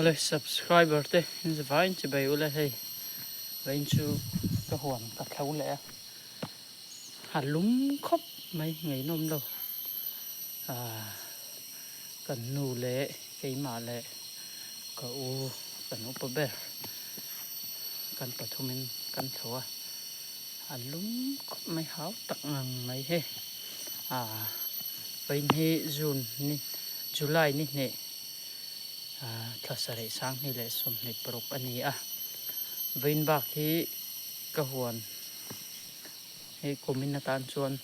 Awle subscriber te in zavain chibai ule hei vain chu ka huan ka thlo leh a a lum khawp mai ngeihnawm lo ah kan nu leh keimah leh ka u kan upa ber kan pathumin kan thlo a a lum khawp mai hau tak ngang mai hei ah vain hi June ni July ni hnih. Thla sarih 2026 a ni a, vawiin bak hi ka huan hi kumin atan chuan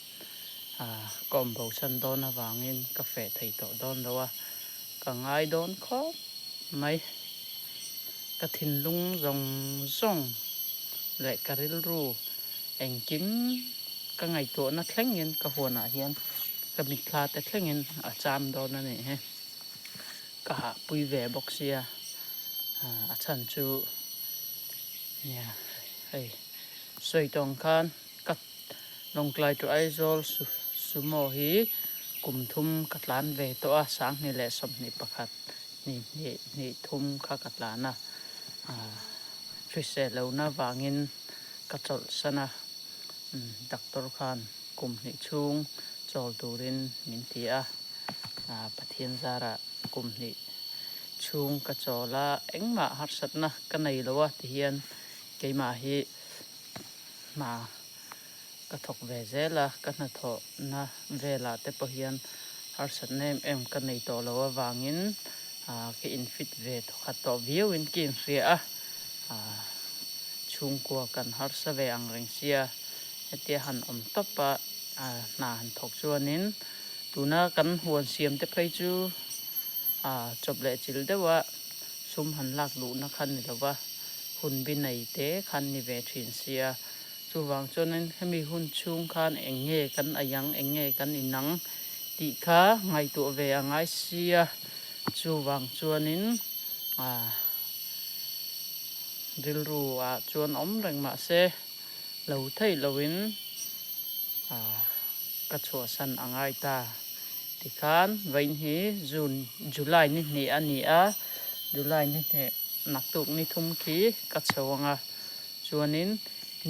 ka awm bosan dawn avangin ka feh thei tawh dawn lo a, ka ngai dawn khawp mai. Ka thinlung zawng zawng leh ka rilru engkim ka ngaihtuahna thlengin ka huanah hian ka mitthla te thlengin a cham dawn a nih hi. Ka hahpui ve bawk sia, a chhan chu nia hei sawi tawng khan ka Lawngtlai to Aizawl Sumo hi kum thum ka tlan ve tawh a, 2021 ni hnih hnih thum kha ka tlan a, hrisel lohna vangin ka chawlhsan a, doctor khan kum hnih chhung chawl turin min ti a. Pathian zarah kum hnih chhung ka chawl a, engmah harsatna ka nei lo a tihian keimah hi hna ka thawk ve zel a, ka hnathawhna velah te pawh hian harsatna em em ka nei tawh lo avangin ka infit ve thawkhat tawh viauin ka inhria a, chhungkua kan harsa ve ang reng sia hetia han awm tawp a hna han thawk chuanin Tuna kan huan siam te phei chu chawp leh chil deuha sum han lak luhna kha ni lova, hun bi nei te khan ni ve thin sia. Chuvang chuanin hemi hun chhung khan eng nge kan ei ang, eng nge kan inang tih kha ngaihtuah ve a ngai sia. Chuvang chuanin rilru ah chuan awm reng mahse lo theih loin ka chhuahsan a ngai ta. Tikhan vawiin hi June, July ni hnih a ni a, July ni hnih naktuk ni thum khi ka chho ang a, chuanin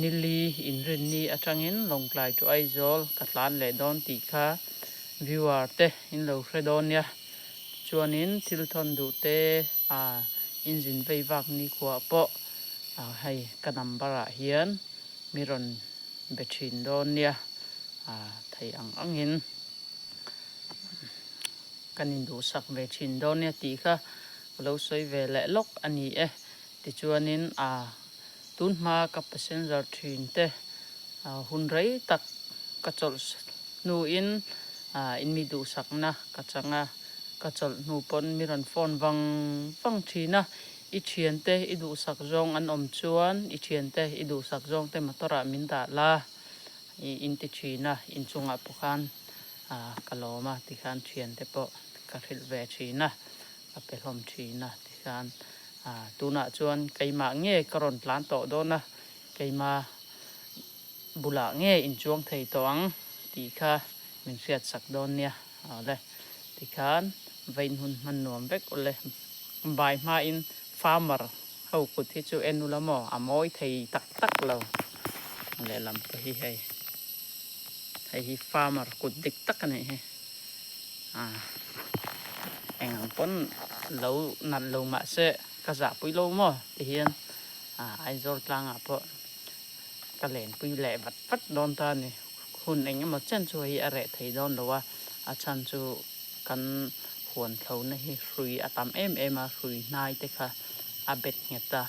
nili inrinni atangin Lawngtlai to Aizawl ka tlan leh dawn tih kha viewer te in lo hre dawn nia. Chuanin thil thawn duh te engine vei vak nikhua pawh hei ka number ah hian mi rawn be thin dawn nia thei ang angin kan induhsak ve thin dawn nia tih kha ka lo sawi ve leh lawk a ni e. Tichuanin tun hma ka passenger thin te hun rei tak ka chawlh hnuin in mi duhsakna ka chang a, ka chawlh hnu pawn mi rawn phone vang vang thin a, I thiante i duhsak zawng an awm chuan i thiante i duhsak zawng te motor ah min dah la i in ti thin a, inchungah pawh khan ka lawm a tikhan thiante pawh ka hrilh ve thin a, ka pe hlawm thin a tikhan tunah chuan keimah nge ka rawn tlan tawh dawn a, keima bulah nge inchuang thei tawh ang tih kha min hriatsak dawn nia. Awle tikhan vain hun hman nuam vek awle bai hmain farmer ho kut hi chu en ula maw a mawi thei tak tak lo lehlam pawh hi hei hei hi farmer kut dik tak a nih hi ah eng ang pawn lo nat lo mahse ka zahpui lo maw tihian ah Aizawl tlangah pawh ka lenpui leh vat vat dawn ta a ni. Hun eng emaw chen chu hei a reh thei dawn lo a, a chhan chu kan huan thlona hi hrui a tam em em a, hrui hnai te kha a bet nghet a,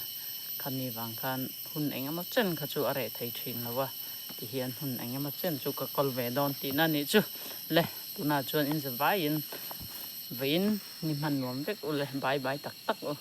khami vang khan hun eng emaw chen kha chu a reh thei thin lo a, tihian hun eng emaw chen chu ka kawl ve dawn tihna a nih chu. Le, tunah chuan inzavaiin vawiin ni hman nuam vek u le, bye bye tak tak u.